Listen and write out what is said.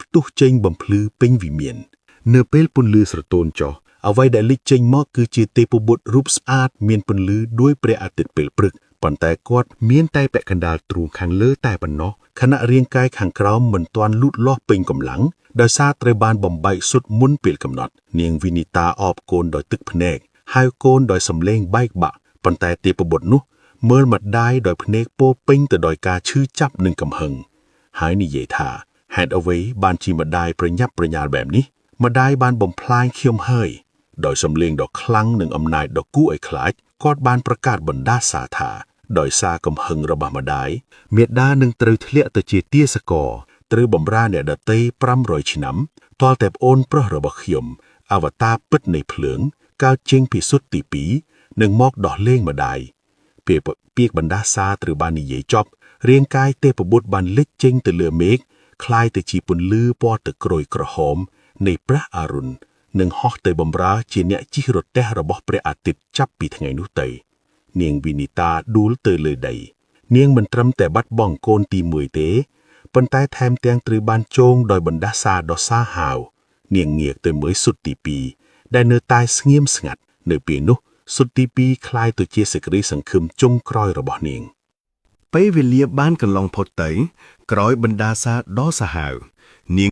ផ្ទុះចេញបំភ្លឺពេញវិមាន នៅពេលពន្លឺស្រទន់ចុះអ្វីដែលលេចចេញមកគឺជាទេពបុត្ររូបស្អាតមានពន្លឺដោយព្រះអាទិត្យពេលព្រឹកប៉ុន្តែគាត់មានតែពាក់កណ្ដាលទ្រូងខាងលើតែប៉ុណ្ណោះខណៈរាងកាយខាងក្រោមមិនទាន់លូតលាស់ពេញកម្លាំងដោយសារត្រូវបានបំបែកសុទ្ធមុនពេលកំណត់ នាងវិនីតាអបកូនដោយទឹកភ្នែកហៅកូនដោយសំឡេងបែកបាក់ប៉ុន្តែទេពបុត្រនោះមើលម្ដាយដោយភ្នែកពោរពេញទៅដោយការឈឺចាប់និងកំហឹង ហើយនិយាយថាហេតុអ្វីបានជាម្ដាយប្រញាប់ប្រញាល់បែបនេះម្ដាយបានបំផ្លាញខ្ញុំហើយដោយសំឡេងដ៏ខ្លាំងនិងអំណាចដ៏គួរឲ្យខ្លាចគាត់បានប្រកាសបណ្ដាសាថាដោយសារកំហឹងរបស់ម្ដាយមេដានឹងត្រូវធ្លាក់ទៅជាទាសករត្រូវបំរើអ្នកដទៃ500ឆ្នាំទាល់តែប្អូនប្រុសរបស់ខ្ញុំអវតារពិតនៃភ្លើងកើតចេញពីសុទ្ធទី2នឹងមកដោះលែងម្ដាយ ពេលពាក្យបណ្ដាសាត្រូវបាននិយាយចប់រាងកាយទេពបុត្របានលេចចេញទៅលើមេឃคล้ายទៅជាពន្លឺពណ៌ទឹកក្រូចក្រហមនៃព្រះអរុណនិងហោះទៅបំរើជាអ្នកជិះរទេះរបស់ព្រះអាទិត្យចាប់ពីថ្ងៃនោះទៅ នាងវិនីតាដួលទៅលើដី នាងមិនត្រឹមតែបាត់បង់កូនទីមួយទេប៉ុន្តែថែមទាំងត្រូវបានចងដោយបណ្ដាសាដ៏សាហាវនាងងាកទៅមើលសុទ្ធទី2ដែលនៅតែស្ងៀមស្ងាត់នៅពេលនោះសុទ្ធទី2คล้ายទៅជាសេចក្តីសង្ឃឹមចុងក្រោយរបស់នាង ពេលវេលាបានកន្លងផុតទៅ ក្រោយបណ្ដាសាដ៏សាហាវនាង